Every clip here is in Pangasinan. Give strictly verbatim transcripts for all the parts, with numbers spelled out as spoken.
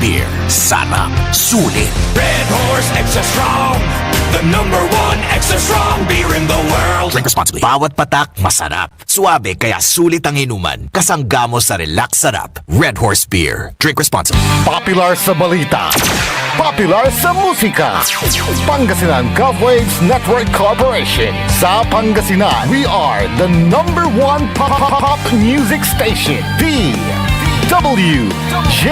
Beer. Sarap. Sulit. Red Horse Extra Strong, the number one extra strong beer in the world. Drink responsibly. Bawat patak, masarap. Suabe, kaya sulit ang inuman. Kasangga mo sa relax sarap. Red Horse Beer. Drink responsibly. Popular sa balita. Popular sa musika. Pangasinan Gov Waves Network Corporation. Sa Pangasinan, we are the number one pop, pop, pop music station. D W J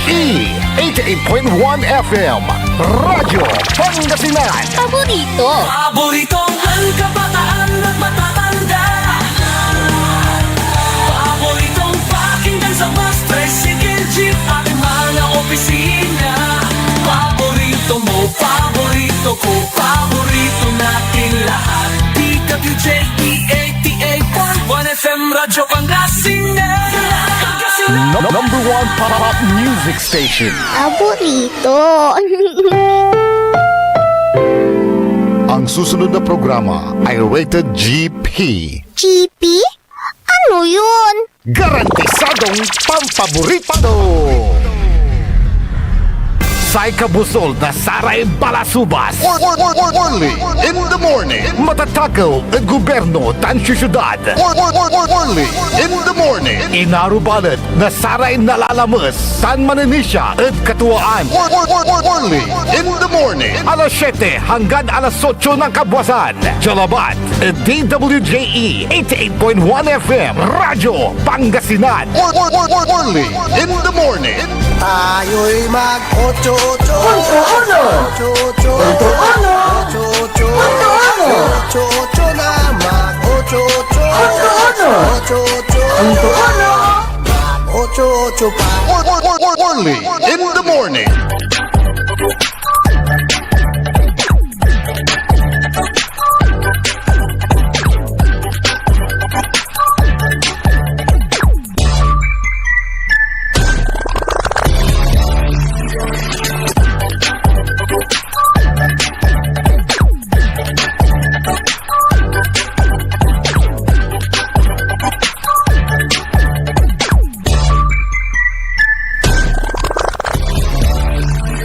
E eighty-eight point one F M, Radyo Pangasinan. Paborito. Paboritong kabataan at matatanda. Paboritong pakinggan sa bus, tricycle, jeep, at mga opisina. Paborito mo, paborito ko, paborito natin lahat. D W J E eighty-eight point one F M Radyo Pangasinan. No-, number one pop music station. Paborito. Ang susunod na programa ay rated G P. G P? Ano yun? Garantisadong pampaborito. Say kabusol na saray balasubas. Or-, or-, or-, or-, Orly in the morning. Matatakew ed gobyerno tan siyudad. Or-, or-, or-, or-, Orly in the morning. Inarubalet na saray nalalames tan mananisia ed katuaan. Or-, or-, or-, or-, Orly in the morning. Alas siete hanggan alas otso ng kabuasan. Dia labat ed D W J E eighty-eight point one F M, Radyo Pangasinan. Or-, or-, or-, or-, Orly in the morning. Tayo'y mag-ocho-ocho. Punto uno. Ocho-ocho. Punto uno. Ocho-ocho. Punto uno. Ocho-ocho na mag-ocho-ocho. Punto uno. Ocho-ocho. Punto uno. Mag-ocho-ocho pa. Or-, or-, or-, or-, Orly in the morning.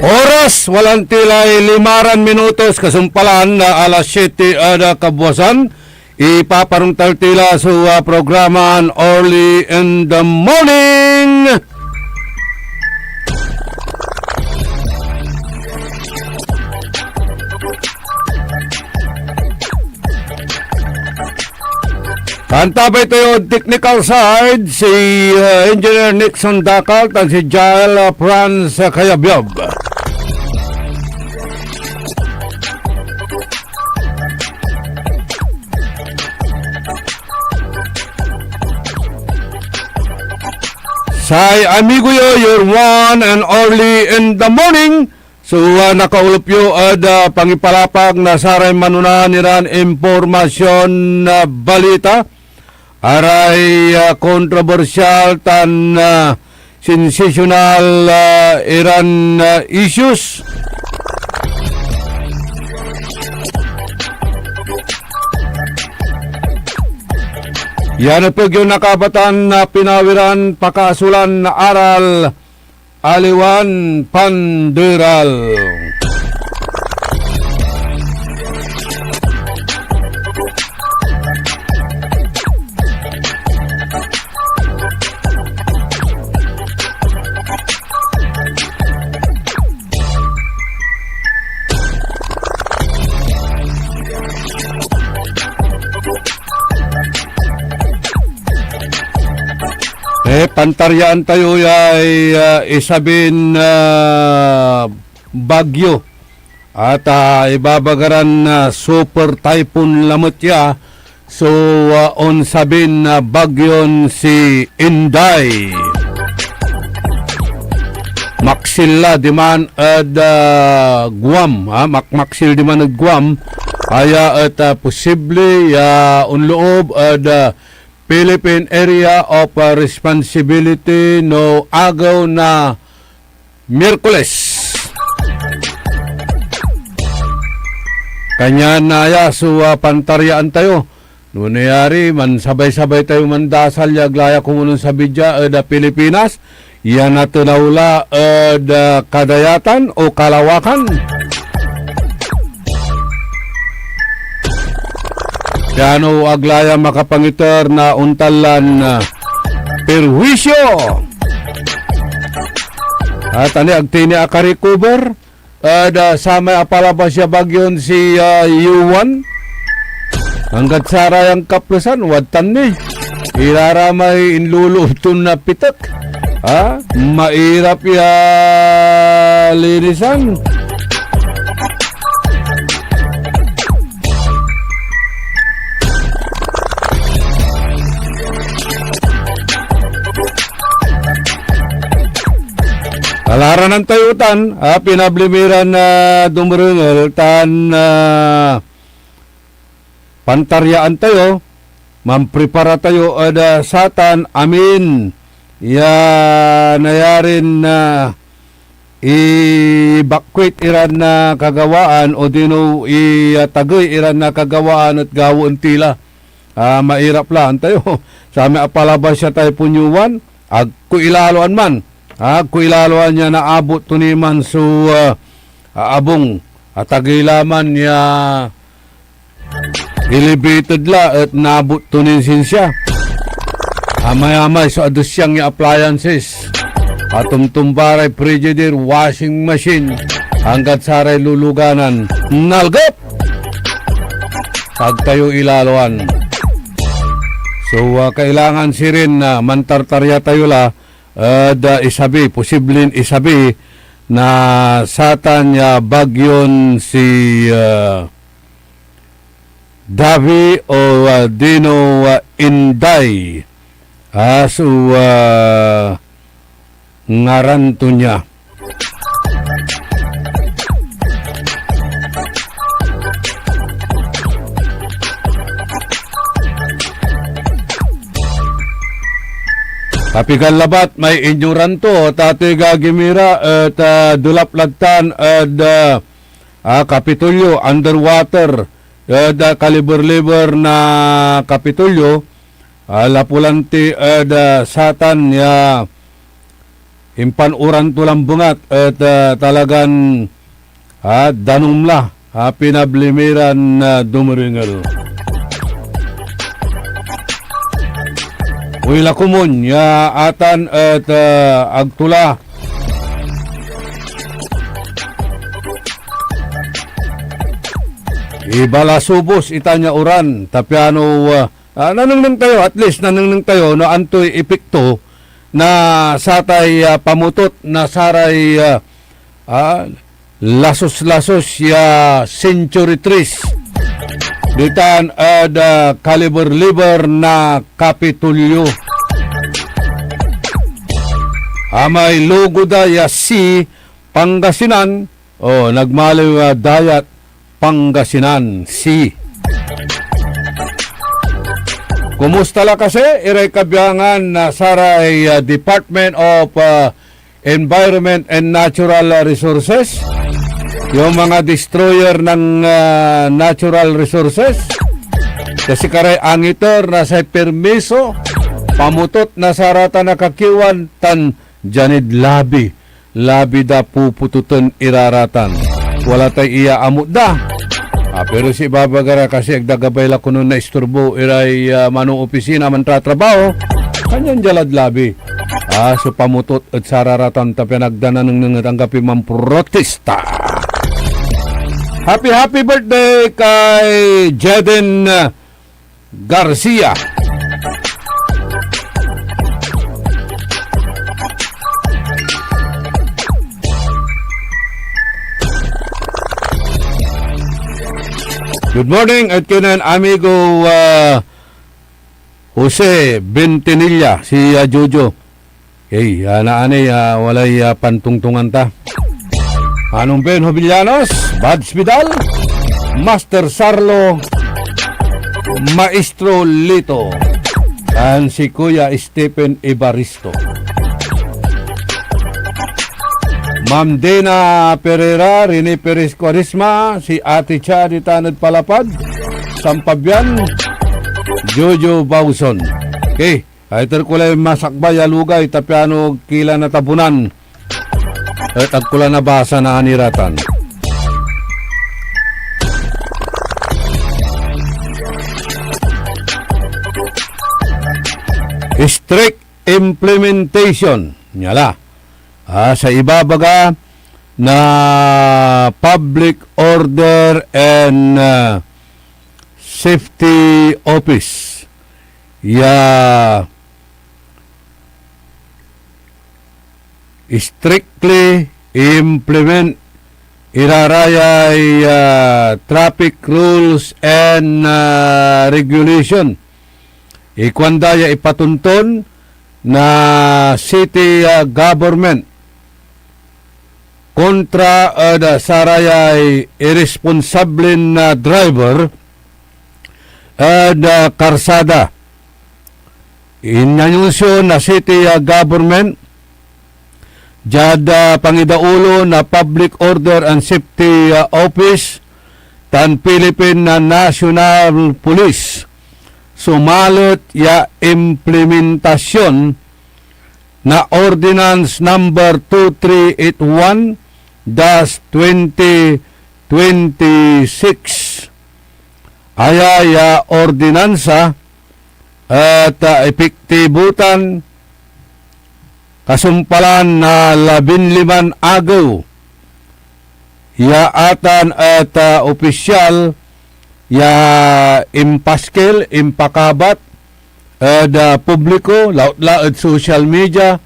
Oras, walay tila'y limaran minutos, kasumpalan na alas siete ed kabuasan. Ipaparongtal tila so, ah, programan Orly in the Morning. Antabay tayo technical side, si, ah, Engineer Nixon Dacal tan si Jael, ah, Franz, ah, Kayabyab. Say amigo yo, your one and only in the morning. So, ah, nakaulop yo ed, ah, pangipalapag na saray manonaan iran impormasyon na balita, aray, ah, kontrobersyal tan, ah, sensasyonal, ah, iran, ah, issues. Ya nepeg yon nakabatan na pinawiran pakaasolan na aral, aliwan panderal. Eh, pantaryaan tayo yay, ah, isabin, ah, bagyo. At, ah, ibabaga ran, ah, super typhoon lamet ya. So, ah, onsabin, ah, bagyon si Inday. Maksil la diman ed, ah, Guam, ha? Mak-, maksil diman ed Guam. Aya et, ah, posible ya onloob ed, ah, Philippine Area of, ah, Responsibility no agew na Miyerkules. Kanyan aya so, ah, pantaryaan tayo. No nayari, mansabay-sabay tayo mandasal ya ag la ya komun onsabi dia ed, ah, Pilipinas. ya natenaw la ed, ah, kadayatan o kalawakan. Piano ag la ya makapangiter na ontan lan, ah, perwisyo. At ani ag ti ni akarecover ed, ah, samay apalabas ya bagyon si, ah, Yuan. Anggad sarayan kaplesan, wadtan ni. Iraramay inluloob ton napitek. Ha? Mairap ya linisan. Alaranan tayo tan, ah, pinabli mi ran, ah, dumerengel tan, ah, pantaryaan tayo, manprepara tayo ed, ah, satan amin ya nayarin, ah, ibakwit iran, ah, kagawaan odino i, ah, tagey iran, ah, kagawaan et gawaen ti la. Ah, mairap la, antayo. Samay apalabas ya tay punyuan, agko ilaloan man. Agko ilaloan ya naabot to ni man so, ah, aabung. Atagey la man ya elevated la et naabot to nin sinsia. Amay-amay so adesyang ya appliances. Atumtumba ray Frigidaire, washing machine, anggad saray luluganan. Nalgep! Ag tayo ilaloan. So, ah, kailangan sirin na mantartarya tayo la, ed, ah, isabi, posibleng isabi na satan ya bagyon si, ah, Davi o, ah, Dino, ah, Inday. Ah, so, ah, ngaran to nia. Kapigan labat may inyoran to, ta atoy gagimira et, ah, delap lad tan ed, ah, ah, Kapitolyo, underwater, ed, ah, kaliber-liber na Kapitolyo, ah, lapu lanti ed, ah, satan ya impan-oran to lan bengat et, ah, talagan, ah, danum la, ah, pinabli mi ran, ah, dumerengel. Uy, la komon ya atan et, ah, ag to la ibalasubos itan ya oran, ta piano, ah, ah, nanengneng tayo, at least nanengneng tayo no antoy epekto na satay, ah, pamutot na saray, ah, ah, lasos-lasos ya Century Trees ditan ed, ah, kaliber-liber na Kapitolyo. Amay logo da ya C, Pangasinan, o, nagmaliw a dayat Pangasinan, C. Kumusta la kasi iray kabiangan na saray, ah, Department of, ah, Environment and Natural Resources? Yung mga destroyer ng, ah, natural resources? Kasi karay angiter na say permiso, pamutot na saratan a kakiwan tan dianid labi. Labi da pupututen iraratan. Wala tay iyaamut da. Ah, pero si ibabaga ra kasi ag da gabay la kono naisturbo iray, ah, manoopisina, mantratrabaho. Kanyan dia lad labi. Ah, so pamutot et sararatan ta pian ag da nanengneng et anggapoy manprotesta. Happy, happy birthday kay Jeden, ah, Garcia. Good morning, et kinen amigo, ah, Jose Bentinilla, si, ah, Jojo. Hey, ah, naanay, ah, walay, ah, pantungtungan ta. Anong Ben Jovellanos, Bads Vidal, Master Sarlo, Maestro Lito, tan si Kuya Stephen Evaristo. Ma'am Dena Pereira, Rene Perez Cuaresma, si Ate Cha ditan ed Palapag, San Fabian, Jojo Bauson. Okay. Ay, iter ko lay masakbay a lugay, ta piano ki la natabunan et ag ko la nabasa na aniratan. Strict implementation, nia la. Ah, sa ibabaga na Public Order and, ah, Safety Office ya strictly implement ira rayay, ah, traffic rules and, ah, regulation. Ikuanda ya ipatonton na city, ah, government kontra ed, ah, sarayay iresponsablen, ah, driver ed, ah, karsada. Inanunsio na city, ah, government diad, ah, pangidaulo na Public Order and Safety, ah, Office tan Philippine, ah, National Police so malet ya implementasyon na Ordinance Number two three eight one dash twenty twenty-six. Aya ya ordinansa et, ah, epektibo tan kasumpalan na labinliman agew ya atan et, ah, opisyal ya impaskel, impakabat ed, ah, publiko, lautla ed social media,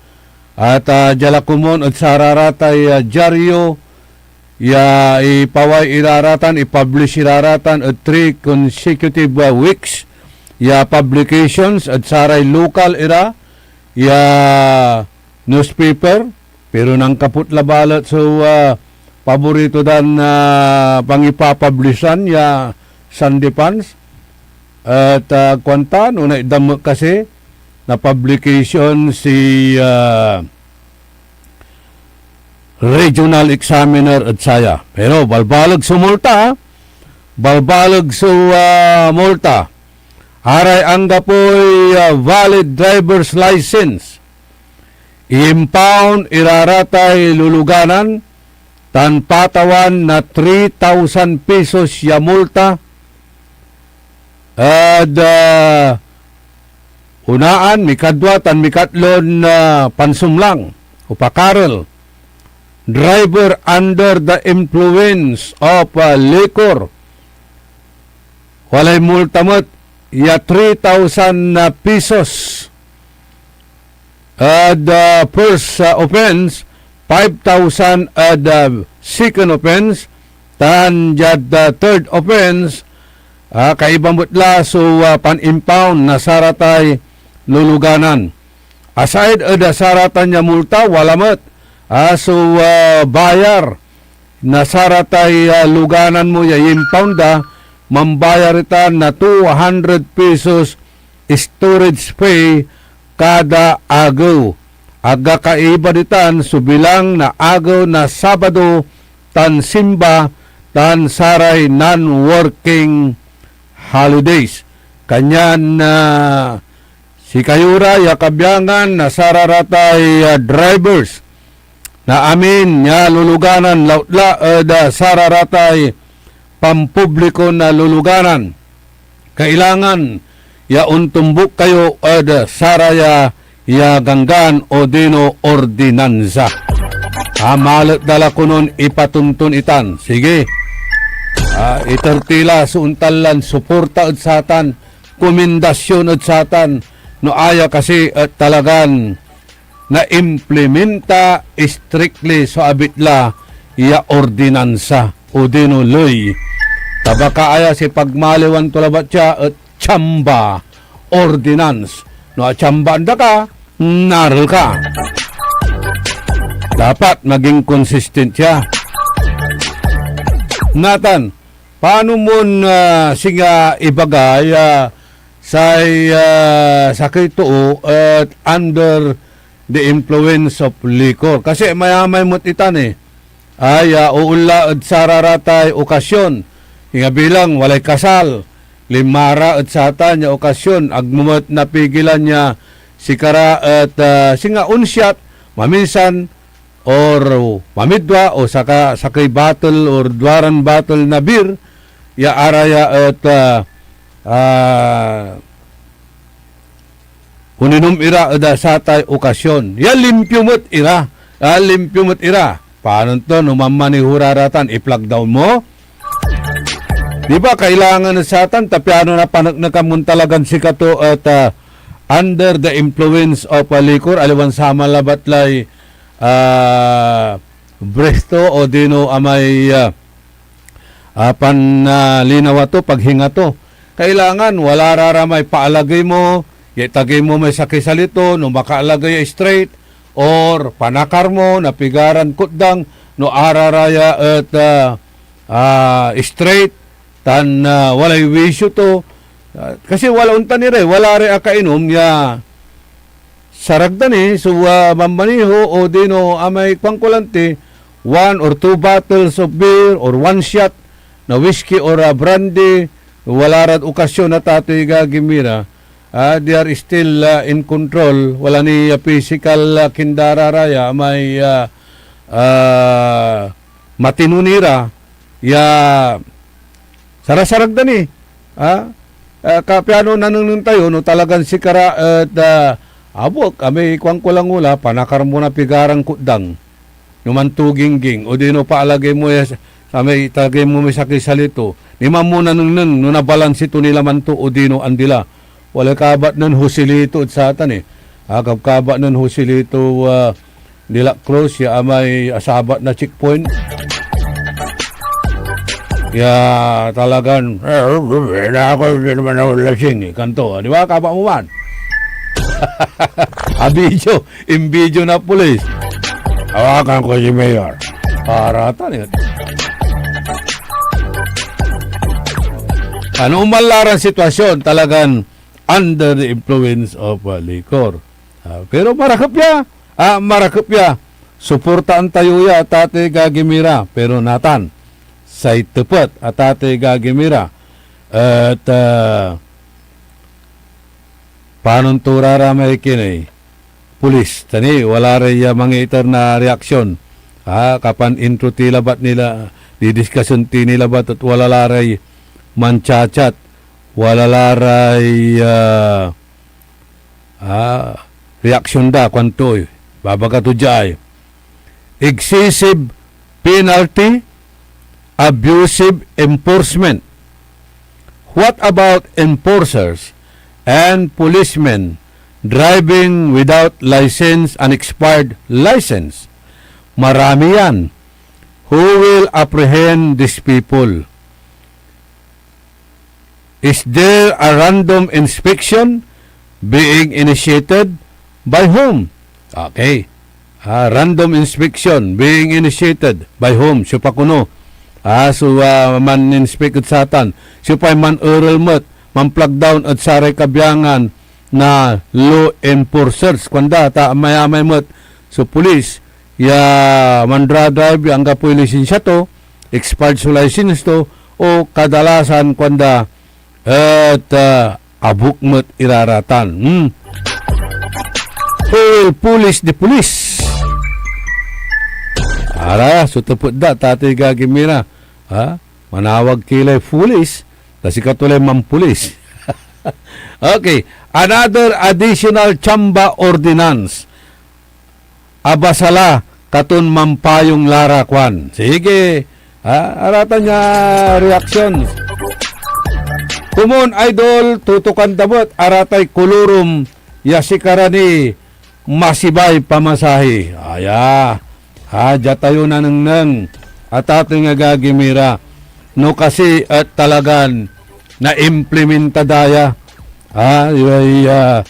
et, ah, dia la komon ed sararatay, ah, diario ya ipaway ira ratan, ipublish ira ratan ed three consecutive, ah, weeks ya publications ed saray lokal ira ya newspaper, pero nankaput la balet so, ah, paborito dan, ah, pangipapublishan ya Sandipan. Et, ah, kuanta, no naitdan met kasi na publication si, ah, Regional Examiner ed saya. Pero balbaleg so multa, ah. Balbaleg so, ah, multa. Aray anggapoy, ah, valid driver's license, i-impound ira ratay luluganan tan patawan na three thousand pesos ya multa ed, ah, unaan, mikadwa, tan mikatlon, ah, pansumlang o pakarel. Driver under the influence of, ah, liquor. Walay multa met ya three thousand na pesos ed, ah, first, ah, offense, five thousand ed, ah, second offense, tan diad, ah, third offense, ah, kaiba met la so, ah, pan-impound na saratay luluganan. Aside ed, ah, saratan ya multa, wala met, ah, so, ah, bayar na saratay, ah, luganan mo ya impound da, mambayar itan na two hundred pesos storage fee kada agew. Agga kaiba ditan so bilang na agew na Sabado tan Simba tan saray non-working holidays. Kanyan, ah, sikayo ra ya kabiangan na sararatay, ah, drivers na amin ya luluganan lautla ed, ah, sararatay pampubliko na luluganan, kailangan ya ontombuk kayo ed saraya ya ganggan odino ordinansa. Ah, malet da la konon ipatonton itan. Sige. Ah, iter ti la so ontan lan suporta ed satan, komendasyon ed satan, no aya kasi et talagan naimplementa strictly so abit la ya ordinansa odino ley. Ta baka aya si pagmaliwan to labat ya et chamba ordinance. No achambaan da ka, narel ka. Dapat maging consistent ya. Natan, paano mon, ah, singa ibaga ya say, ah, sakey too et under the influence of liquor? Kasi mayamay met itan, eh. Ay, ah, oonla ed sararatay okasyon. Ingabilang walay kasal. Linma ra ed satan ya okasyon, ag mo met napigilan ya sikara et, ah, singa onsyat, maminsan, or mamidwa, o saka, sakey batel or duaran batel na beer, ya araya et, ah, ah, oninom ira ed, ah, satay okasyon. Ya limpio met ira. Ah, limpio met ira. Panon to, no manmaniho ra ratan, i-flag down mo? Di ba, kailangan na satan, ta piano na paneknekan mon talagan sikato et, ah, under the influence of, ah, liquor, aliwan saman labat lay, ah, breath to, odino amay, ah, ah, pan, ah, linawa to, paghinga to. Kailangan wala ra ra may paalagey mo, ya itagey mo may sakey sali to, no makaalagey ya straight, or panakar mo na pigaran kutdang, no araraya et, ah, ah, straight, tan, ah, walay wisyo to. Ah, kasi wala ontan ira, eh, wala ray akainom ya sarag da ni so, ah, manmaniho, odino amay kuanko lanti, one or two bottles of beer or one shot na whiskey or, ah, brandy, wala rad okasyon na tatoy gagimira. Ah, they are still, ah, in control. Wala ni, ah, physical, ah, kindararaya, may, ah, ah, matino ni ra, ya sarasarag da ni. Ah, ah, kapiano nanengneng tayo, no talagan sikara et, ah, abuk, amay kuanko lang wala, panakar mo na pigaran kutdang. No mantugingging, odino paalagey mo ya sa, sa may itagey mo may sakey sali to. Ni man mo nanengneng, no nabalansi to ni laman to, odino andi la. Walay kabat nen Joselito ed satan, eh. Ah, kabkabat nen Joselito, ah, de la Cruz, ya amay asabat na checkpoint. Ya talagan, "Eh, na ako, hindi naman ako lasing," eh, kanto, ah, di ba? Kabat mo man. Abidyo, imbidyo na pulis. Hawakan ko si Mayor. Paratan, eh. Ano man la ran sitwasyon, talagan under the influence of, uh, liquor. Ah, pero marakep ya, ah, marakep ya. Suportaan tayo ya, Tatay Gagimira. Pero natan, say tepet a Tatay Gagimira, et, ah, panon to ra ra may kinay pulis, ta ni wala ray, ah, mangiiter na reaksyon. Ah, kapan intro ti labat nila, didiskasion ti ni labat et wala la ray manchat-chat, wala la ray, ah, ah, reaksyon da, kuanto, babaga to diay, excessive penalty, abusive enforcement. What about enforcers and policemen driving without license and expired license? Marami yan. Who will apprehend these people? Is there a random inspection being initiated? By whom? Okay. Ah, random inspection being initiated by whom? Siopa kono? Ah, so, ah, man-inspect ed satan. Siopay man-erel met, man-flag down ed saray kabiangan na law enforcers? Kuanda, ta amayamay met so pulis ya mandradrive ya anggapoy lisensia to, expired so license to, o kadalasan kuanda et, ah, abuk met ira ratan. Hmm. Who will police the police? Ara, so tepet da, Tatay Gagimira. Ha? Manawag ki lay pulis, ta sikato lay manpulis. Okay. Another additional chamba ordinance. Abasa la katon mampayong la ra, kuan. Sige. Ha? Aratan ya reaksyon. Komon, Idol, tutukan da met aratay kolorum ya sikara ni masibay pamasahe. Aya. Ha, dia tayo nanengneng, atateng a gagimira. No kasi et talagan naimplimenta da ya. Ha, ay, ah,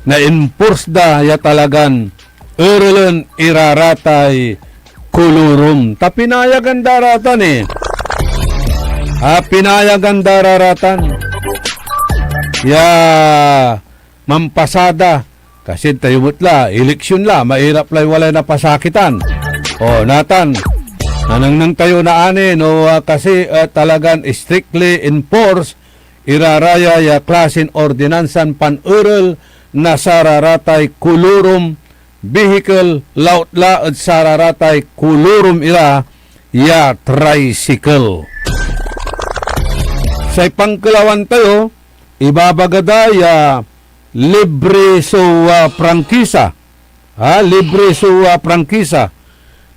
na-enforce da ya talagan erelen ira ratay kolorum. Ta pinayagan da ratan eh. Ah, pinayagan da raratan ya mampasada. Kasi tayo met la, eleksyon la, mairap lay walay napasakitan. O, natan, nanengneng tayo na ani, no, ah, kasi, ah, talagan strictly enforce iraraya ya klasin ordinansan pan-erel na sararatay kolorum vehicle laut la ed sararatay kolorum ira ya tricycle. Say pankelawan tayo, ibabaga da ya libre so, ah, prangkisa. Ha, libre so, ah, prangkisa.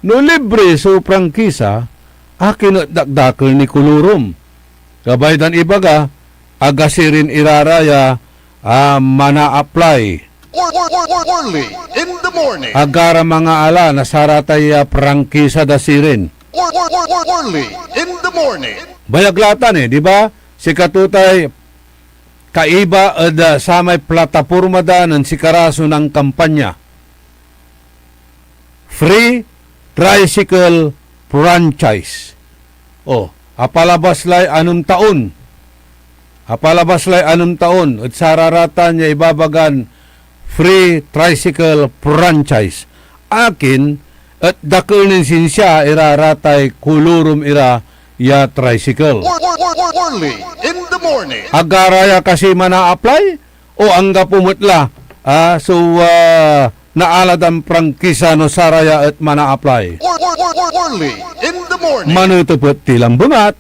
No libre so prangkisa, akin et dakdakel ni kolorum? Gabay dan ibaga, aga sirin ira ra ya, ah, mana-apply. Early in the morning. Agara mangaala na saratay, ah, prangkisa da sirin. Early in the morning. Bayag la tan, eh, di ba? Sikato tay kaiba ed, ah, samay plataporma da nen sikara so nankampanya. Free tricycle franchise. Oh, apalabas lay anem taon. Apalabas lay anem taon ed sararatan ya ibabagan free tricycle franchise. Akin et dakel nen sinsia ira ratay kolorum ira ya tricycle. Early in the morning. Agara ya kasi mana-apply o anggapo met la, ah, so, ah, naala dan prangkisa no saraya et mana-apply? Early in the morning. Manetepet ti lambengat.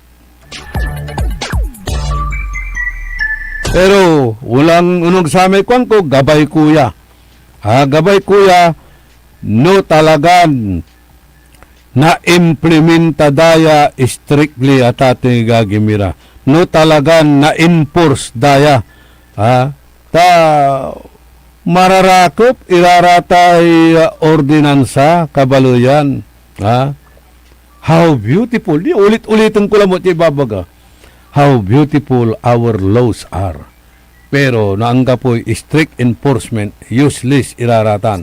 Pero walang onog samay kuanko, gabay ko ya. Ah, gabay ko ya, no talagan naimplementa da ya strictly, atatoy agagi mi ra. No talagan na-enforce da ya, ah, ta mararakep ira ratay, ah, ordinansa, kabaleyan, ah. How beautiful. Di, ulit-uliten ko lamet ya ibabaga. How beautiful our laws are. Pero no anggapoy strict enforcement, useless ira ratan.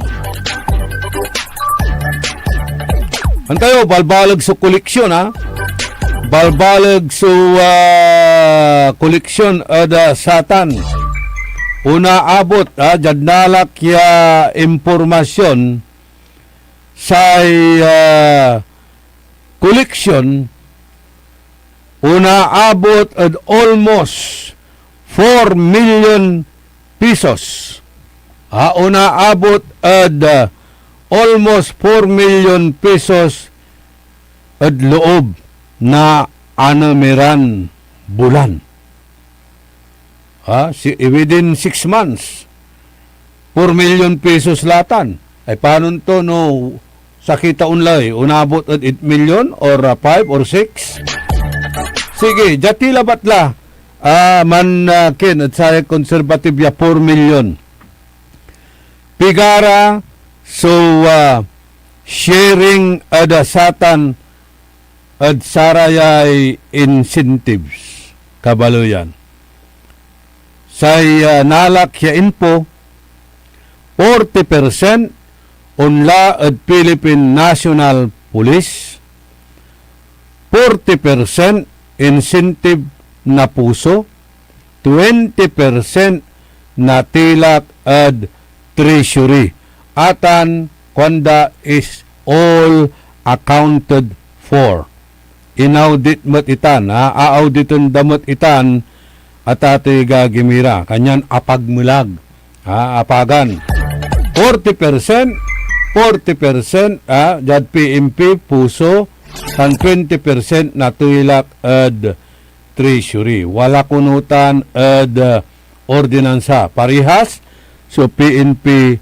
Antayo, balbaleg so koleksyon, ha? Balbaleg so, ah, koleksyon ed, ah, satan. Onaabot, ha, diad nalak ya impormasyon, say, ah, koleksyon onaabot ed almost four million pesos. Ah, onaabot ed, ah, almost four million pesos ed loob na anem iran bulan. Ha? Si, within six months, four million pesos la tan. Ay, panon to no sakita onlay, onabot ed eight million or, ah, five or six? Sige, dia ti labat la, ah, man, ah, ken, et saya conservative ya four million. Pigara so, ah, sharing ed, ah, satan ed sarayay incentives, kabaleyan. Say, ah, nalak ya info, forty percent onla ed Philippine National Police, forty percent incentive na puso, twenty percent natilak ed treasury. Atan, kuanda, is all accounted for. Inaudit met itan, ha? Aauditen da met itan, atatoy agagi mi ra. Kanyan apagmelag, ha? Apagan. Forty percent, forty percent, ha? Diad P N P, puso, tan twenty percent natilak ed treasury. Wala kunutan ed, uh, ordinansa. Parihas so P N P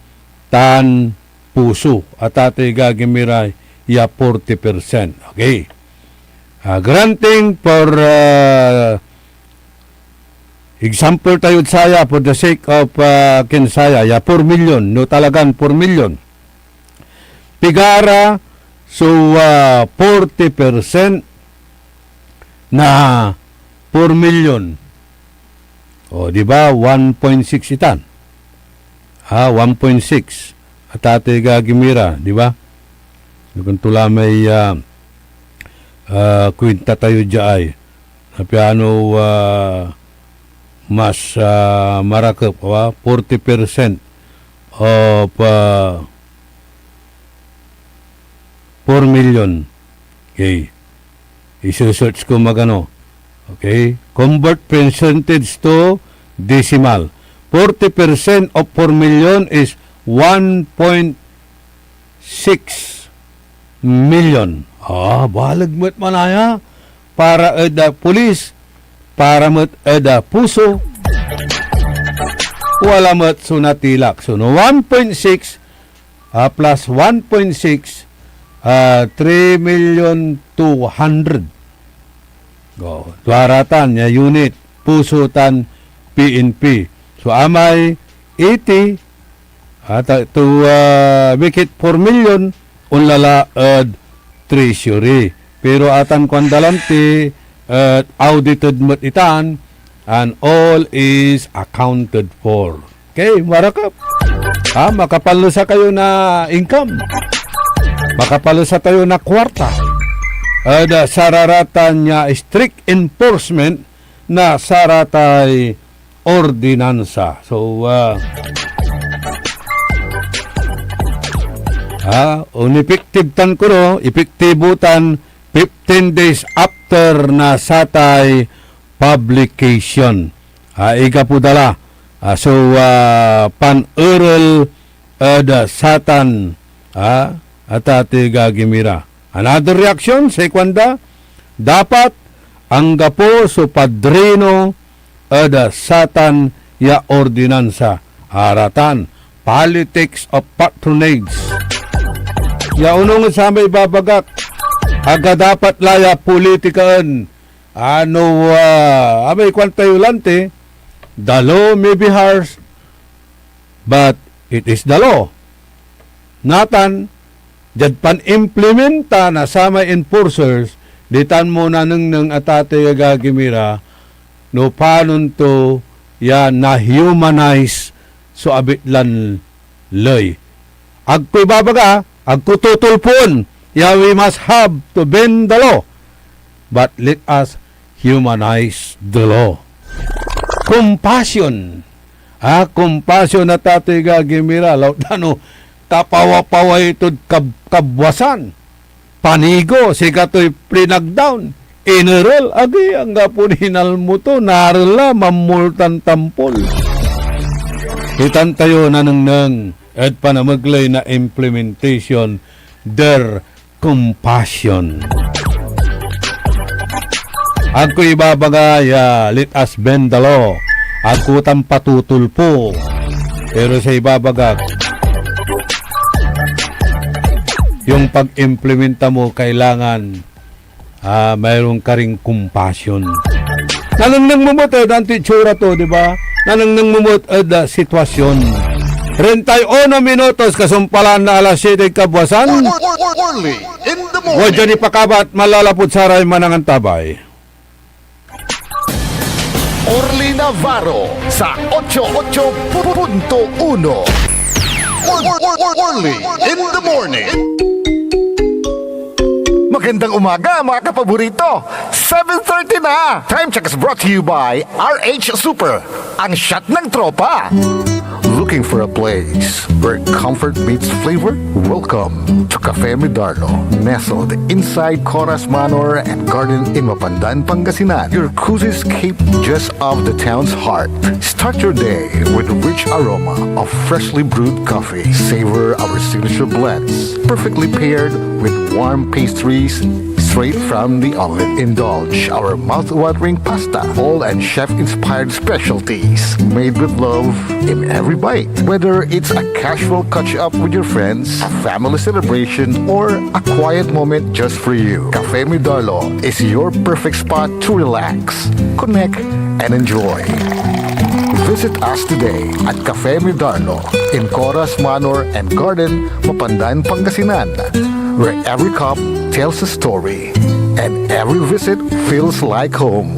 tan puso. Atatoy agagi mi ra ya forty percent. Okay. Ah, granting for, ah, example tayo saya, for the sake of, ah, ken saya, ya four million, no talagan four million. Pigara so, ah, forty percent na four million? O, di ba? One point six itan. Ha, one point six. Atatoy agagi mi ra, di ba? Kung tula may, ah, ah, kwinta tayo diay. Na piano, ah, mas, ah, marakep, ah, forty percent of, ah, four million. Okay. Isesearch ko magano. Okay? Convert percentage to decimal. forty percent of four million is one point six million. Ah, baleg met manaya para ed, ah, pulis, para met ed, ah, puso. Wala met so natilak. So, no one point six, ah, plus one point six, ah, three million two hundred. Oh, duara tan ya unit, puso tan P N P. So, amay eighty, ata to, ah, make it four million, onla la ed Treasury. Pero atan kuan da lan ti, eh, audited met itan, and all is accounted for. Okay, marakep. Ha, makapanlusa kayo na income. Makapanlusa tayo na kwarta. Ed sararatan ya strict enforcement na saratay ordinansa. So, ah, ah, on effective tan kuno, epektibo tan fifteen days after na satay publication. Ah, igapo da la, ah, so, ah, panerel ed satan, ah, atatiagagi mi ra. Another reaction, say kuanda, dapat anggapo so padrino ed satan ya ordinansa. Aratan, politics of patronage. Ya onung ed samay ibabagak, aga dapat la ya politikaen. Ano, ah, amay kuan tayo lanti, the law may be harsh, but it is the law. Natan, diad pan-implementa na samay enforcers, ditan mo nanengneng, atatiagagi mi ra, no panon to ya na-humanize so abit lan ley. Ag ko ibabaga, ag ko tutulpon ya we must have to bend the law, but let us humanize the law. Compassion. Ah, compassion, atatiagagi mi ra, lautano kapawapaway tod kab-, kabwasan. Panigo, sikatoy plinag down. Inerel, agi, anggapo ni inalmo to, narel la, mamultan tampol. Itan tayo nanengneng ed panamegley na implementation der compassion. Ag ko ibabaga ya, let us bend the law. Ag ko tan patutulpo. Pero say ibabagak, yung pag-implementa mo, kailangan, ah, mayroon ka ring compassion. Nanengneng mo met ed anto itsura to, di ba? Nanengneng mo met ed, ah, sitwasyon. Treinta y uno minutos kasumpalan na alas siete ed kabwasan. Or-, or-, or-, Orly in the morning. Wadya ni pakabat, manlalapud saray manangantabay. Orly Navarro sa ocho ocho punto uno. Or-, or-, or-, Orly in the morning. Magandang umaga, mga kapaborito. Seven thirty na. Time check is brought to you by R H Super, ang shot ng tropa. Looking for a place where comfort meets flavor? Welcome to Cafe Midarno, nestled inside Coras Manor and Garden in Mapandan, Pangasinan. Your cozy escape just off the town's heart. Start your day with a rich aroma of freshly brewed coffee. Savor our signature blends, perfectly paired with warm pastries straight from the oven. Indulge our mouth-watering pasta, bowl and chef-inspired specialties made with love in every bite. Whether it's a casual catch-up with your friends, a family celebration, or a quiet moment just for you, Cafe Midarlo is your perfect spot to relax, connect, and enjoy. Visit us today at Cafe Midarlo in Coras Manor and Garden, Mapandan, Pangasinan, where every cup tells a story and every visit feels like home.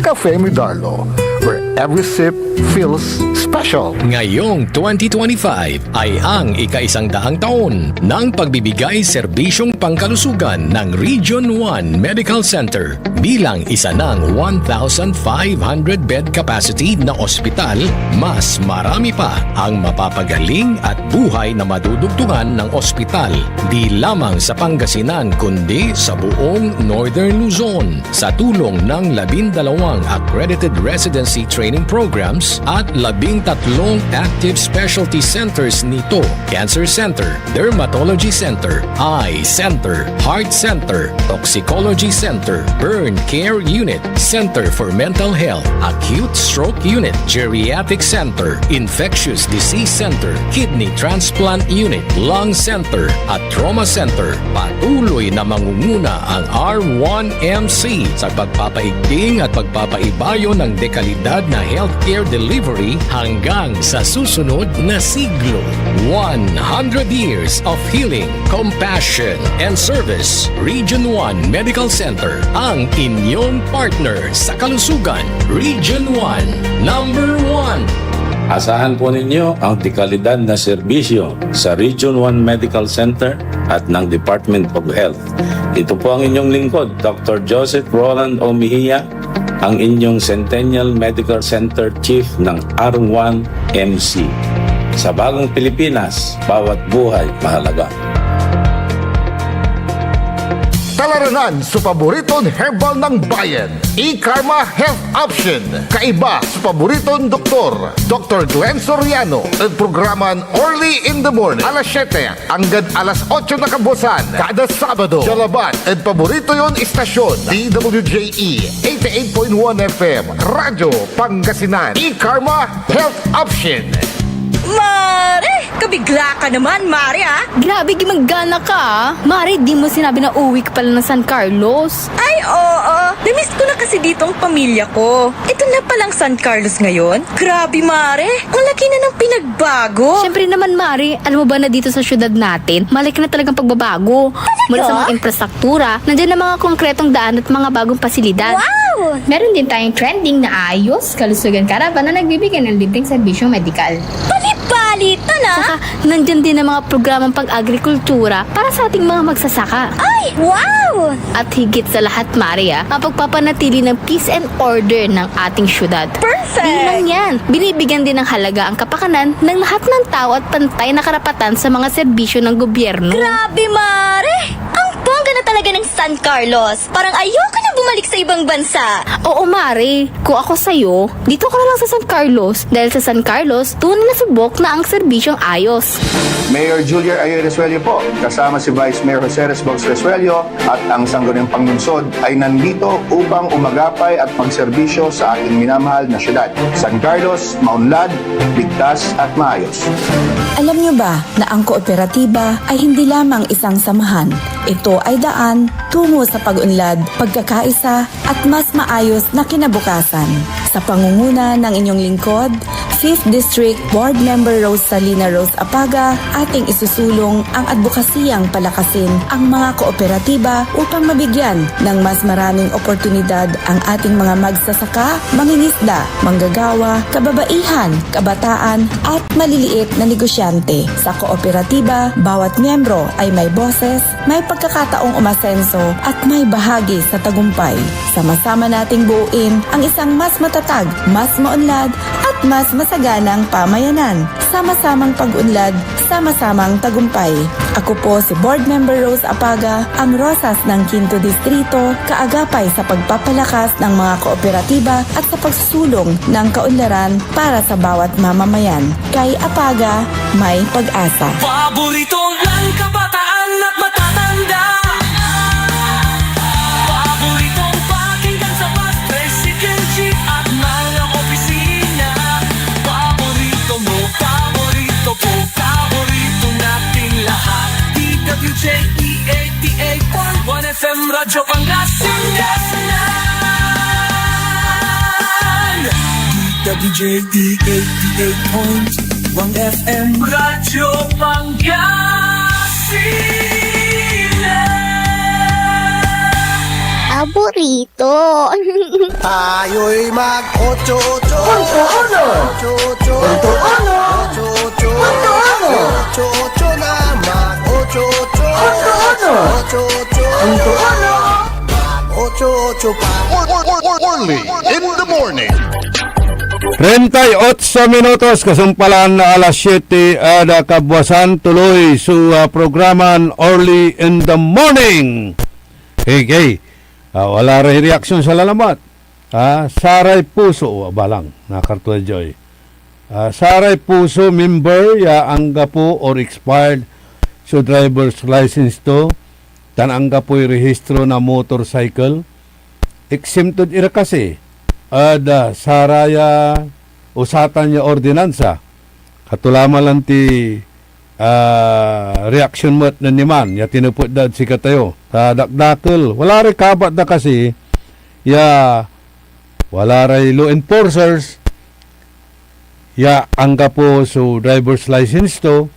Cafe Midarlo, where every sip feels special. Ngayong twenty twenty-five ay ang ikaisang daang taon ng pagbibigay serbisyong pangkalusugan ng Region one Medical Center. Bilang isa ng one thousand five hundred bed capacity na ospital, mas marami pa ang mapapagaling at buhay na madudugtungan ng ospital di lamang sa Pangasinan kundi sa buong Northern Luzon. Sa tulong ng labindalawang accredited residency training training programs at labing tatlong active specialty centers nito: Cancer Center, Dermatology Center, Eye Center, Heart Center, Toxicology Center, Burn Care Unit, Center for Mental Health, Acute Stroke Unit, Geriatric Center, Infectious Disease Center, Kidney Transplant Unit, Lung Center, at Trauma Center. Patuloy na mangunguna ang R one M C sa pagpapaigting at pagpapaibayo ng dekalidad na healthcare delivery hanggang sa susunod na siglo. One hundred years of healing, compassion, and service. Region one Medical Center, ang inyong partner sa kalusugan. Region one, number one. Asahan po ninyo ang dekalidad na serbisyo sa Region one Medical Center at ng Department of Health. Ito po ang inyong lingkod, Doktor Joseph Roland O. Mejia, ang inyong Centennial Medical Center Chief ng R one M C. Sa bagong Pilipinas, bawat buhay mahalaga. Talaranan so paboriton herbal ng bayan, E-Karma Health Option. Kaiba so paboriton doktor, Doktor Glenn Soriano, ed programan Early in the Morning, alas siyete anggad alas otso na kabuasan, kada Sabado. Dia labat ed paborito yon istasyon, D W J E eighty-eight point one F M, Radyo Pangasinan. E-Karma Health Option. Mare! Kabigla ka naman, Mare, ah! Grabe, gimanggana ka, ah! Mare, di mo sinabi na uwi ka pala ng San Carlos. Ay, oo. Namiss ko na kasi ditong pamilya ko. Ito na palang San Carlos ngayon. Grabe, Mare. Ang laki na ng pinagbago. Siyempre naman, Mare. Alam mo ba na dito sa syudad natin, malaki na talagang pagbabago. Talaga? Mula sa mga infrastruktura, nandiyan na mga konkretong daan at mga bagong pasilidad. Wow! Meron din tayong trending na ayos, kalusugan caravan na nagbibigay ng libreng serbisyong medikal. Bali-bali to na! Saka, nandyan din ang mga programang pag-agrikultura para sa ating mga magsasaka. Ay, wow! At higit sa lahat, Mare, ah, ang pagpapanatili ng peace and order ng ating syudad. Perfect! Di lang yan, binibigyan din ng halaga ang kapakanan ng lahat ng tao at pantay na karapatan sa mga serbisyo ng gobyerno. Grabe, Mare! Ang bongga na talaga ng San Carlos! Parang ayoko na bumalik sa ibang bansa! Oo, Mare. Kung ako sa'yo, dito ka na lang sa San Carlos. Dahil sa San Carlos, tunay na subok na ang serbisyong ayos. Mayor Julian Ayoy Resuello po, kasama si Vice Mayor Jose Resbos Resuello at ang Sangguniang Panlungsod ay nandito upang umagapay at magserbisyo sa ating minamahal na syudad. San Carlos, maunlad, ligtas at maayos. Alam niyo ba na ang kooperatiba ay hindi lamang isang samahan? Ito ay daan tungo sa pag-unlad, pagkakaisa, at mas maayos na kinabukasan. Sa pangunguna ng inyong lingkod, Fifth District Board Member Rose Salina Rose Apaga, ating isusulong ang adbokasiyang palakasin ang mga kooperatiba upang mabigyan ng mas maraming oportunidad ang ating mga magsasaka, mangingisda, manggagawa, kababaihan, kabataan, at maliliit na negosyante. Sa kooperatiba, bawat miyembro ay may boses, may pagkakataong umasenso at may bahagi sa tagumpay. Sama-sama nating buuin ang isang mas matatag, mas maunlad, at mas masaganang pamayanan. Sama-samang pag-unlad, sama-samang tagumpay. Ako po si Board Member Rose Apaga, ang Rosas ng Quinto Distrito, kaagapay sa pagpapalakas ng mga kooperatiba at sa pagsusulong ng kaunlaran para sa bawat mamamayan. Kay Apaga, may pag-asa. Paborito ng kabataan at matatanda. Paboritong pakinggan sa bus, tricycle, jeep at mga opisina. Paborito mo, paborito ko, paborito nating lahat. D W J E eighty-eight point one F M Radyo Pangasinan. D W J E eighty-eight point one F M Radyo Pangasinan. Paborito. Tayo'y mag-ocho-ocho. Punto uno. Ocho-ocho. Punto uno. Ocho-ocho. Punto uno. Ocho-ocho na mag-ocho-ocho. Punto uno. Ocho-ocho. Punto uno. Mag-ocho-ocho pa. Early in the morning. Treinta y ocho minutos, kasumpalan na alas siyete ed kabuasan, tuloy so, ah, programan Early in the Morning. Hey, hey. Ah, wala ray reaksyon sa lalabat. Ah, saray puso, balang, nakarto ya Joy. Ah, saray puso member ya anggapo or expired so driver's license to, tan anggapoy rehistro na motorcycle, exempted ira kasi ed, ah, saraya o satan ya ordinansa. Kato laman lanti, ah, reaksyon met nen Niman ya tinepet dad sikatayo. Ta dakdakel, wala ray kabat da kasi ya wala ray law enforcers ya anggapo so driver's license to,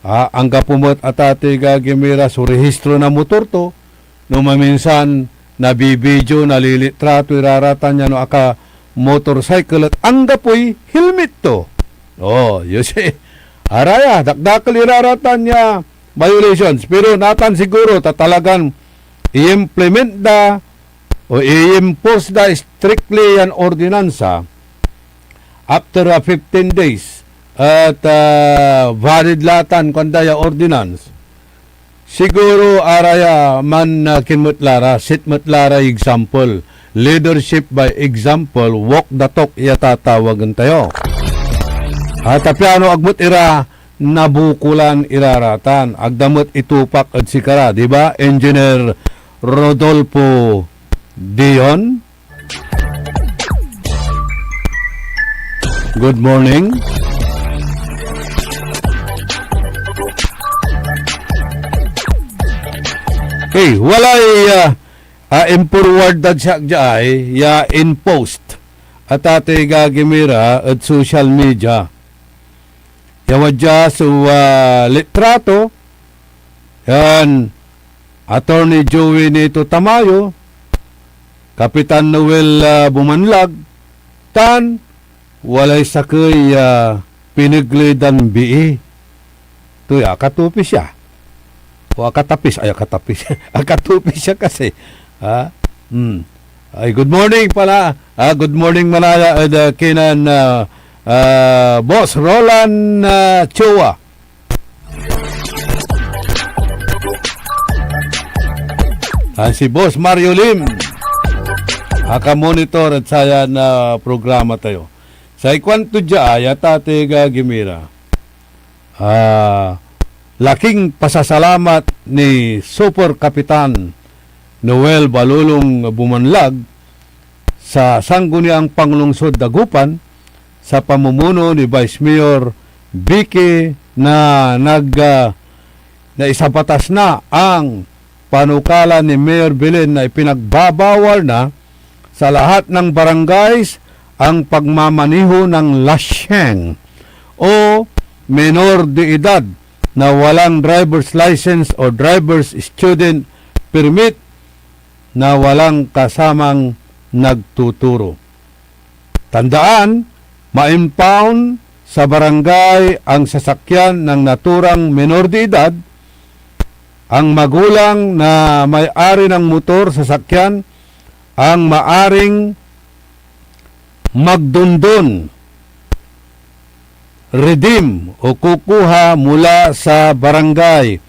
ah, anggapo met, atatoy gagimira, so rehistro na motor to. No maminsan, nabibidio, nalilitrato, iraratan ya no aka-motorcycle et anggapoy helmet to. Oh, you see? Araya, dakdakel iraratan ya violations. Pero natan siguro ta talagan i-implement da o i-enforce da strictly yan ordinansa after a fifteen days et, ah, valid la tan kuanda ya ordinance. Siguro araya man, ah, kinmet la ra, set met la ray example. Leadership by example, walk the talk ya tatawagen tayo. Ah, ta piano ag met ira nabukolan iraratan, ag da met itupak ed sikara, di ba, Engineer Rodolfo Dion? Good morning. Hey, walay, ah, ah, imporward dad siak diay ya in-post, atatoy gagimira ed social media. Ya wadya so, ah, litrato, yan, Attorney Joey Nito Tamayo, Kapitan Noel, ah, Bumanlag, tan walay sakey ya pinegley dan bii. To ya, akatupis ya. O akatapis, ay, akatapis. Akatupis ya kasi. Ha? Hmm. Ay, good morning pala. Ah, good morning manaya ed, ah, kinen, ah, ah, Boss Roland, ah, Chua. Ah, si Boss Mario Lim, aka-monitor ed sayan, ah, programa tayo. Say kuanto dia, ay, atatoy gagimira. Ah, laking pasasalamat ni Super Kapitan Noel Balulong Bumanlag sa Sangguniang Panlungsod Dagupan sa pamumuno ni Vice Mayor Vicky na nag, ah, naisabatas na ang panukala ni Mayor Belen na ipinagbabawal na sa lahat ng barangays ang pagmamaneho ng lasyeng o menor de edad na walang driver's license o driver's student permit na walang kasamang nagtuturo. Tandaan, ma-impound sa barangay ang sasakyan ng naturang menor de edad. Ang magulang na may-ari ng motor sasakyan ang maaring magdondon, redeem o kukuha mula sa barangay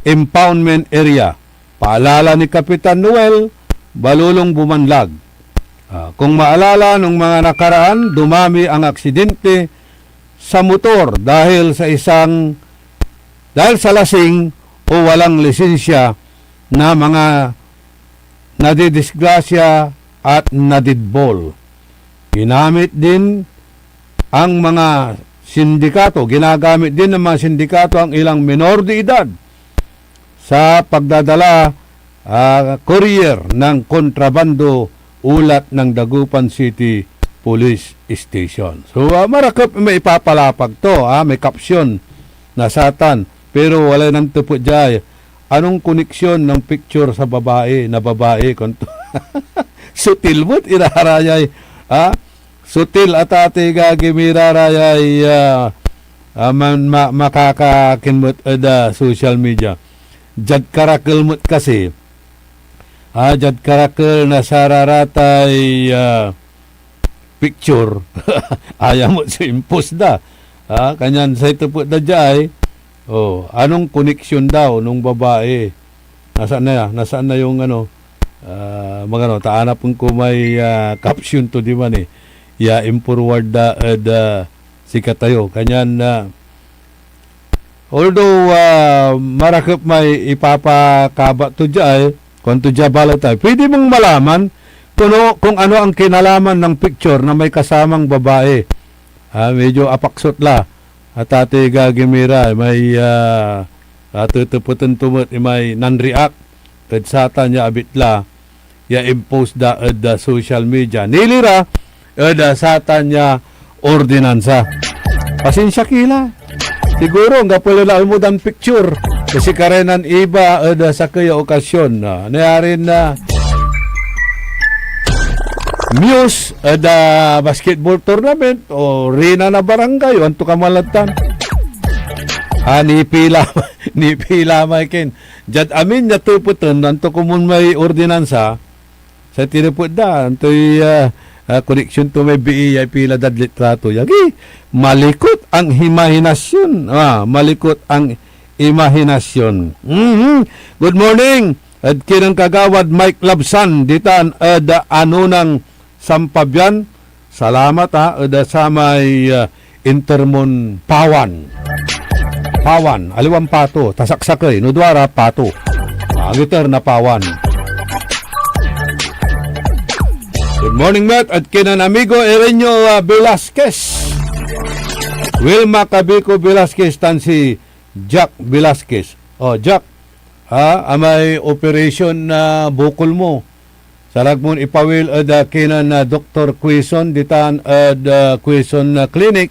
impoundment area. Paalala ni Kapitan Noel Balulong Bumanlag. Ah, kung maalala, nung mga nakaraan, dumami ang aksidente sa motor dahil sa isang, dahil sa lasing o walang lisensya na mga nadidisgrasya at nadidbol. Ginamit din ang mga sindikato, ginagamit din ng mga sindikato ang ilang menor de edad sa pagdadala, ah, courier ng kontrabando ulat ng Dagupan City Police Station. So, ah, marakep may ipapalapag to, ah, may caption na satan, pero walay nantepet diay. Anong koneksyon ng picture sa babae, na babae, kanto? Sutil met irarayay, ah, sutil a tatay gagimira rayay, ah, ah, man, ma-, makakakinmut ed, ah, social media. Diad karakel met kasi, ah, diad karakel na sararatay, ah, picture, aya met so impos da. Ah, kanyan say tepet da diay, oh, anong koneksyon daw nung babae? Nasaan na ya? Nasaan na yung ano, Ah, magano, ta anapen ko may, ah, caption to diman, eh, ya imporward da ed, ah, sikatayo. Kanyan, ah, although, ah, marakep may ipapakabat to dia, eh, kuanto dia balet, ah, pwede mong malaman kung ano, kung ano ang kinalaman ng picture na may kasamang babae. Ah, medyo apaksot la. At ati gagimira, may, ah, ah, tetepeten to met imay nan-react ed satan ya abitla ya impost da ed, ah, social media. Nilira ed, ah, satan ya ordinansa. Pasensya ki la. Siguro, anggapo la la almo dan picture. Kasi karayan iba ed, ah, sakey a okasyon. Ah, nayarin, ah, Muse ed, ah, basketball tournament o reyna na barangay o anto ka malad tan. Ah, nipila, nipila may ken. Diad amin ya tepeten, anto komun may ordinansa, sa tinepet da, antoy, ah, ah, koneksyon to may bii ya ipila dad litrato. Yagi, malikot ang imahinasyon. Ah, malikot ang imahinasyon. Mhm. Good morning. Ed kinen Kagawad Mike Labsan, ditan ed Anunang Sampabian. Salamat, ha, ed samay, ah, inter mon pawan. Pawan, aliwan pato, ta saksakey, no duara, pato. Ah, iter na pawan. Good morning, Met, ed kinen amigo Erenio, ah, Velasquez. Wilma Cabico Velasquez tan si Jack Velasquez. Oh, Jack, ha, amay operation na bukol mo. Sarag mon ipawil ed, ah, kinen, ah, Doktor Quezon, ditan ed, ah, Quezon, ah, Clinic,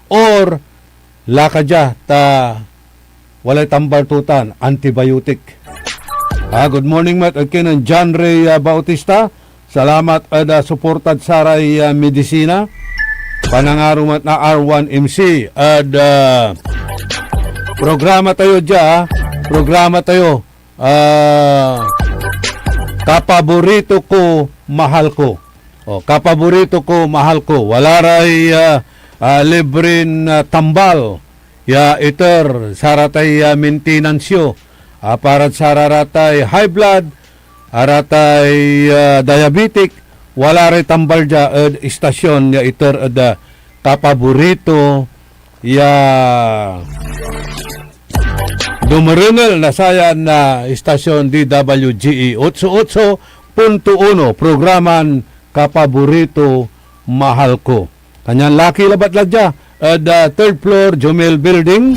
or laka dia ta walay tambal to tan, antibiotic. Ah, good morning, Met, ed kinen John Ray, ah, Bautista. Salamat ed, ah, suportad saray, ah, medisina. Panangaro met na R one M C ed, ah, programa tayo dia, programa tayo, ah, Kapaborito Ko, Mahal Ko. Oh, Kapaborito Ko, Mahal Ko. Wala ray, ah, ah, libren, ah, tambal ya iter, saratay, ah, maintenance yo. Ah, parad sararatay high blood, aratay, ah, diabetic, wala ray tambal dia ed istasyon ya iter ed, ah, kapaborito ya dumerengel na sayan, ah, istasyon, D W G E otso otso punto uno, programan Kapaborito, Mahal Ko. Kanyan laki labat la dia ed, ah, third floor, Jumel Building.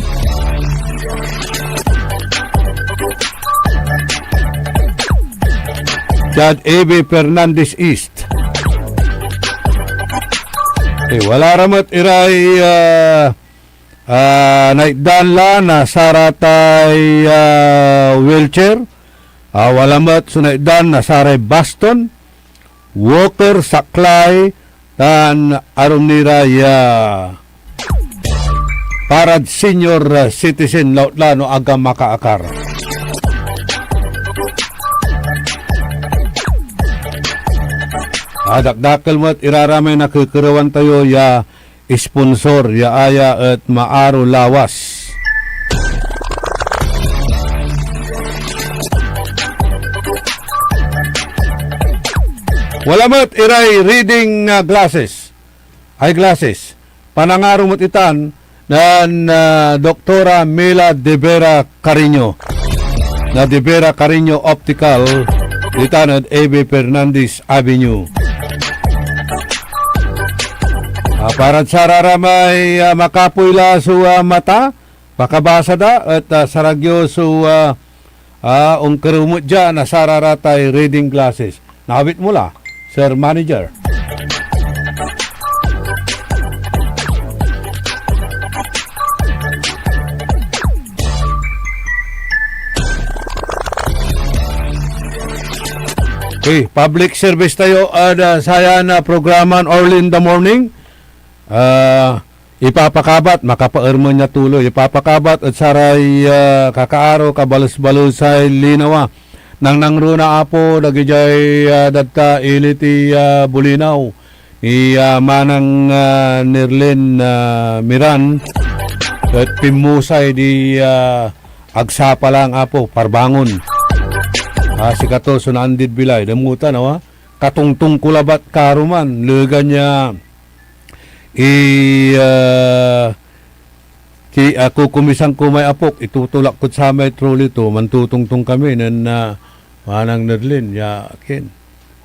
Diad A B Fernandez East. Eh, wala ra met iray, ah, ah, naitdan la na saratay, ah, wheelchair. Ah, wala met so naitdan na saray baston, walker, saklay, tan arum ni ra ya parad senior, ah, citizen, lautla no aga makaakar. Ah, dakdakel met iraramay nakekerewan tayo ya sponsor ya aya et maaro lawas. Wala met iray reading, ah, glasses, eyeglasses. Panangaro met itan nen, ah, Doktora Mila De Vera Carino, na De Vera Carino Optical, ditan ed A B Fernandez Avenue. Ah, parad sararamay, ah, makapoy la so, ah, mata, pakabasa da, et, ah, sarag yo so, ah, ah, onkerew met dia na sararatay reading glasses. Naawit mo la, Sir Manager. Okay, public service tayo ed, ah, sayan, ah, programan Early in the Morning. Ah, ipapakabat, makapaermen ya tuloy, ipapakabat ed saray, ah, kakaaro, kabalesbalesay linawa. Nangnangruna, Apo, dagijay, ah, dadta ili ti, ah, bulinaw. Ni, ah, Manang, ah, Nerlin, ah, Miran, et pinmusay di, ah, agsapa lang, Apo, parbangon. Ah, sikato so naandid bilay, damutan, awa. Katongtong ko labat karuman, legan ya i, ah, ki-, ah, kukumisan ko may apok, itutulak kod samay trolley to, mantotongtong kami nen, ah, Manang Nerlin, ya akin.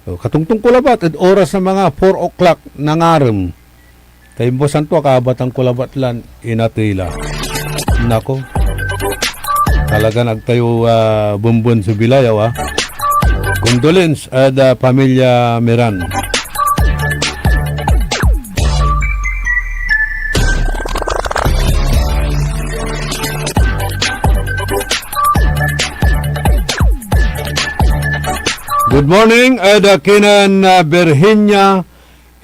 So, katongtong ko labat ed oras na mga four o'clock na ngarem. Kaimbwasan to, akaabatan ko labat lan inatey la. Nako. Talagan ag tayo, ah, bemben so bilay, awa. Condolence ed, ah, pamilya Meran. Good morning, ed, ah, kinen, ah, Virginia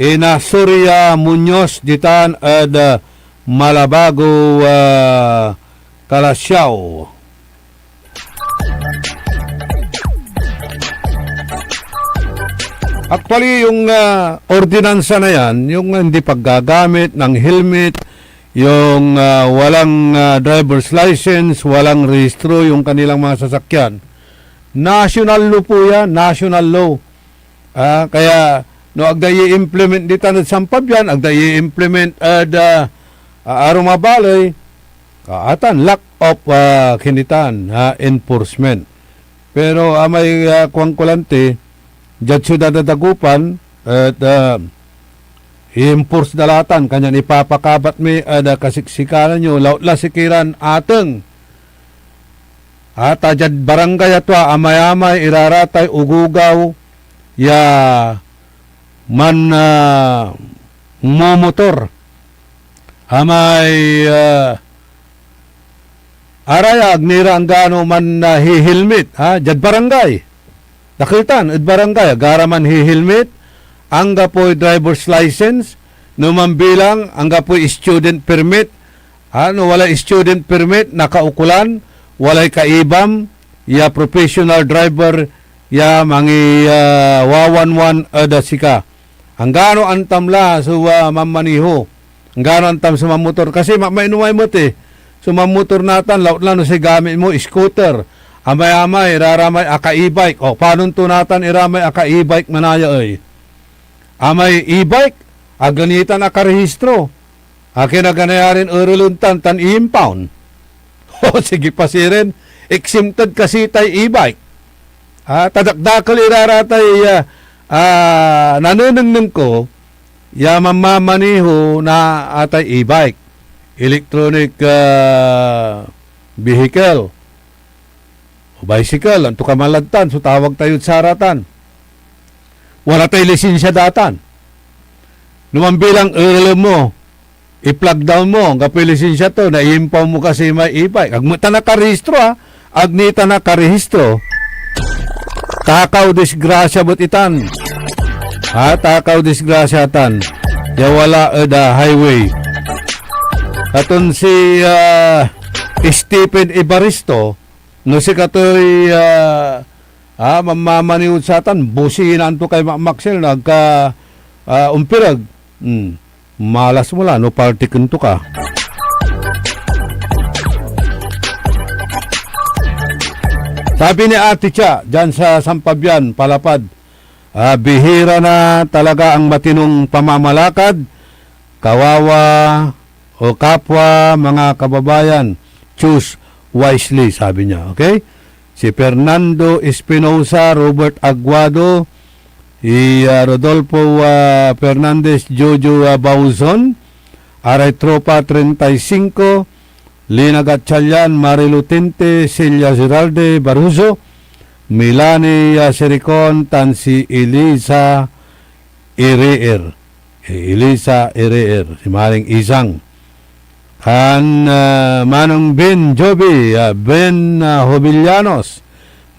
Inasoria Muñoz ditan ed, ah, Malabago, ah, Calasiao. Actually, yung, ah, ordinansa na yan, yung hindi paggagamit ng helmet, yung, ah, walang, ah, driver's license, walang rehistro yung kanilang mga sasakyan, national law po yan, national law. Ah, kaya no ag da i-implement ditan ed sampab yan, ag da i-implement ed, ah, ah, arum a baley, kaatan, lack of, ah, kinitan, ah, enforcement. Pero, ah, may, ah, kuan ko lanti, diad siudad na Dagupan, et, ah, i-enforce da la tan, kanyan ipapakabat mi ed, ah, kasiksikanan yo, lautla sikiran ateng. Ah, ta diad barangay a tua, amayamay iraratay ogogaw ya man, ah, momotor. Amay, ah, araya ag ni ra anggano man, ah, hihilmit, ha, diad barangay. Dakel tan ed barangay, agara man hihilmit, anggapoy driver's license, no mambilang, anggapoy student permit, ha, no walay student permit, nakaukolan, walay kaibam ya professional driver ya mangi-, ah, wawanwan ed sika. Anggano antam la so, ah, mammaneho. Anggano antam so mamotor. Kasi ma-, mainomay met, eh. So mamotor natan, lautla no say gamit mo, scooter. Amay-amay, iraramay aka-e-bike. O, panon to natan iramay aka-e-bike manaya, ey? Amay e-bike, ag la nitan akarehistro. Akin a ganayarin erelen tan, tan i-impound. O, sige pa sirin, exempted kasi tay e-bike. Ah, ta dakdakel ira ratay, ah, ah, nanenengneng ko ya mamamaneho na atay e-bike, electronic, ah, vehicle, o bicycle, antokaman lad tan so tawag tayod saratan. Wala tay lisensia datan. No mambilang erelen mo, i-flag down mo, anggapoy lisensia to, naimpaw mo kasi may e-bike. Ag mo ta nakarehistro, ha? Ag ni ta nakarehistro. Takaw disgrasya bet itan. Ha? Takaw disgrasya tan. Ya wala ed, ah, highway. Aton si, ah, Stephen Evaristo, no sikatoy, ah, ah, mamamaniw satan, businaan to kay makmaksel, nagka, ah, umpireg. Hmm. Malas mo la, no, partiken to ka. Sabi ni Ate Cha, dyan sa Sampabian, Palapad, ah, bihira na talaga ang matinong pamamalakad. Kawawa o kapwa, mga kababayan, choose wisely, sabi niya. Okay? Si Fernando Espinosa, Robert Aguado, i, ah, Rodolfo, ah, Fernandez, Jojo, ah, Bauzon, Aray Tropa treinta y cinco, Lina Gatchalian, Marilu Tinte, Celia Giralde Baruzo, Milani, ah, Siricon, tan si Elisa Ereer. Eh, Elisa Ereer, si Maring Isang. Tan, ah, Manong Ben Joby, ah, Ben, ah, Jovellanos,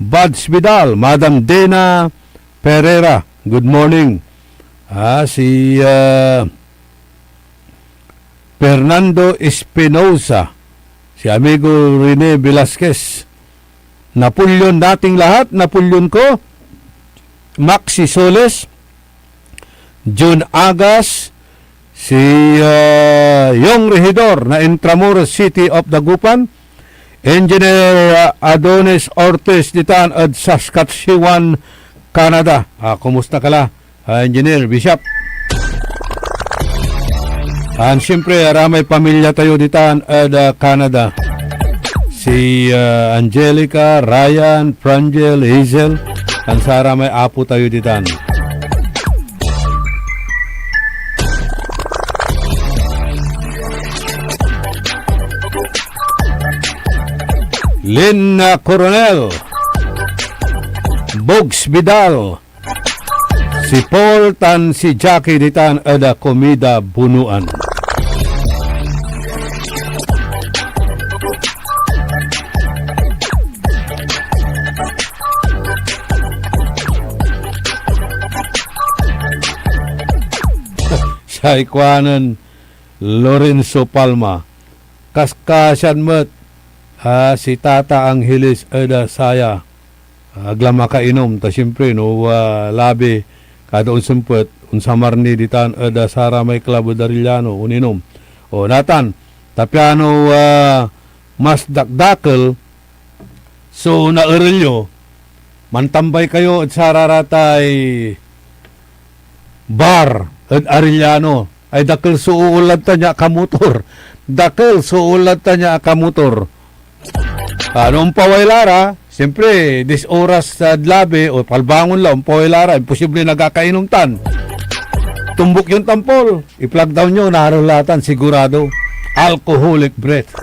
Buds Vidal, Madam Dena Pereira, good morning. Ah, si, ah, Fernando Espinosa, si amigo Rene Velasquez, Napoleon, dating lahat, Napoleon ko, Maxi Soles, Jun Agas, si, ah, Yong Regidor na Intramuros City of Dagupan, Engineer, ah, Adonis Ortiz ditan ed Saskatchewan, Canada. Ah, kumusta ka la, ah, Engineer Bishop? And siyempre, aramay pamilya tayo ditan ed, ah, Canada. Si, ah, Angelica, Ryan, Frangel, Hazel, and saramay apo tayo ditan. Lynn, ah, Coronel, Bugs Vidal, si Paul tan si Jackie ditan ed, ah, Comida Bunuan. Say kuanen Lorenzo Palma, kaskasian met, ah, si Tata Angeles ed, ah, saya. Ag la makainom, ta siyempre, no, ah, labi, kada onsempet, onsamar ni ditan ed, ah, saramay club ed Arellano, oninom. O, natan, ta piano, ah, mas dakdakel so naerel yo, mantambay kayo ed sararatay bar ed Arellano. Ay dakel so uulad ta nia akamotor. Dakel so uulad ta nia akamotor. Ah, no ompaway la ra, siyempre, dis oras sa labi, o palbangon la, ompaway la ra, imposible nagakainom tan. Tumbok yon tampol, i-flag down yo, narel la tan, sigurado. Alcoholic breath.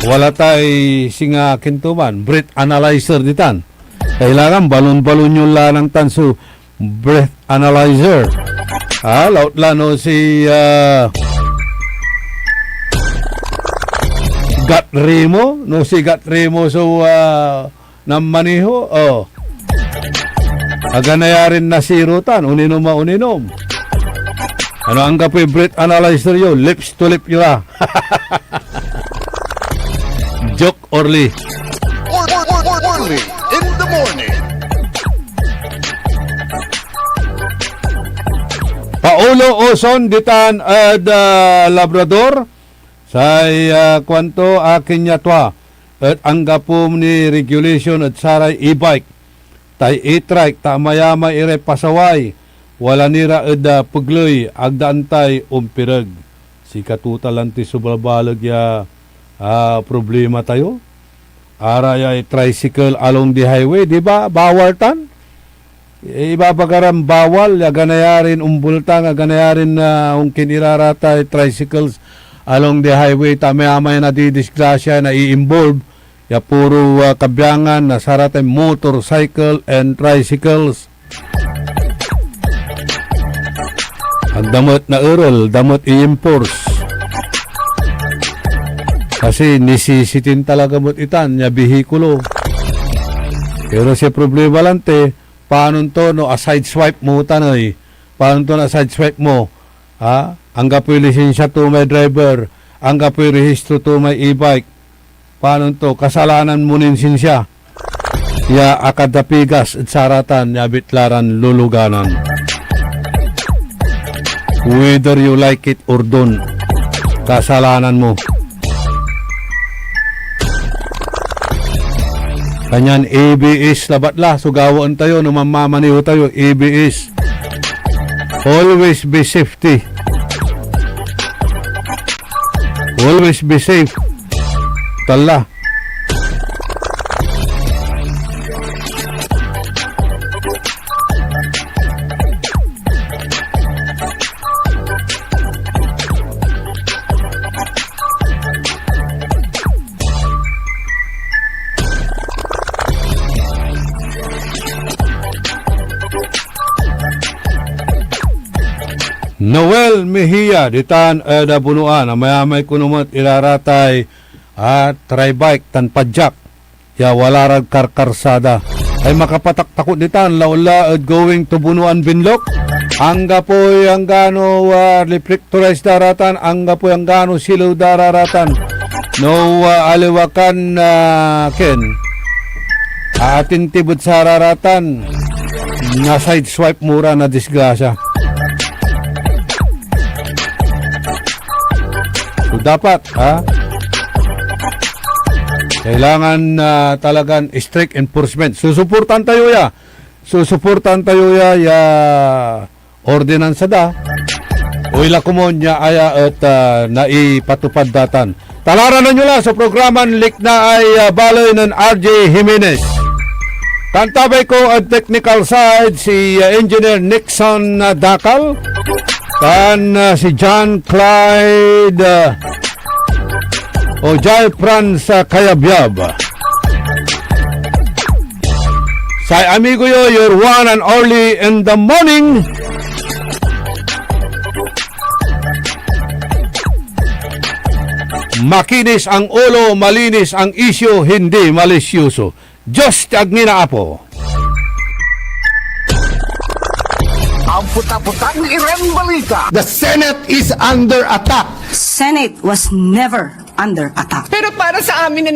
Wala tay singa kintuman, breath analyzer ditan. Kailangan balon-balon yo lanang tan so breath analyzer. Ah, laut la no si, ah, Gat Remo, no si Gat Remo so, ah, nanmaniho, oh. Aga nayarin nasirutan, oninom a oninom. Ano anggapoy breath analyzer yo? Lips to lip yo, ah. Joke, Orly. Or, or, or, or, Orly in the morning. Paolo Oson ditan ed, ah, Labrador, say, ah, kuanto, akin ya tua et anggapo ni regulation ed saray e-bike, tay e-trike, ta amayamay iray pasaway, wala ni ra ed, ah, pegley, ag da antay ompireg. Sikato ta lanti so balbaleg ya, ah, problema tayo. Arayay tricycle along the highway, di ba? Bawal tan? Ibabaga ran bawal, ya aga nayarin ombultang, aga nayarin, ah, onkiniraratay tricycles along the highway, ta amayamay nadidisgrasya, nai-involve ya puro, ah, kabiangan na saratay motorcycle and tricycles. Ag da met naerel, da met i-enforce. Kasi nisisitin talaga met itan ya bihikulo. Pero say problema lanti, panon to no a-sideswipe mo tan ey? Panon to no a-sideswipe mo? Ha? Anggapoy lisensya to may driver, anggapoy rehistro to may e-bike. Panon to? Kasalanan mo nin sinsia ya akadapigas ed saratan ya abit la ran luluganan. Whether you like it or don't, kasalanan mo. Kanyan A B S labat la so gawaen tayo no manmamaneho tayo, A B S. Always be safety. Always be safe. Tala. Noel Mejia, ditan ed Bunuan, amayamay kono met iraratay, ah, tribike tan padjak ya wala rad karkarsada. Ay makapataktakot ditan, laula ed going to Bunuan Binlok. Anggapoy anggano, ah, reflectorize da ratan, anggapoy anggano silew da raratan. No, ah, aliwa kan, ah, ken, aatintib ed sararatan, na-sideswipe mo ra na disgrasya. So, dapat, ha? Kailangan, ah, talagan strict enforcement. Susuportan tayo ya. Susuportan tayo ya, ya ordinansa da. Oy la komon ya aya et, ah, naipatupad datan. Talaranan yo la so programan Liknaay, ah, Baley nen R J Jimenez. Kantabay ko ed technical side si, ah, Engineer Nixon, ah, Dacal, tan, ah, si John Clyde, ah, o Jai Franz, ah, Kayabyab. Say amigo yo, your one and only in the morning. Makinis ang ulo, malinis ang isyu, hindi malisyoso. Diyos ti agni na Apo. Ang puta-putang Iran Balita. The Senate is under attack. Senate was never under attack. Pero para sa amin na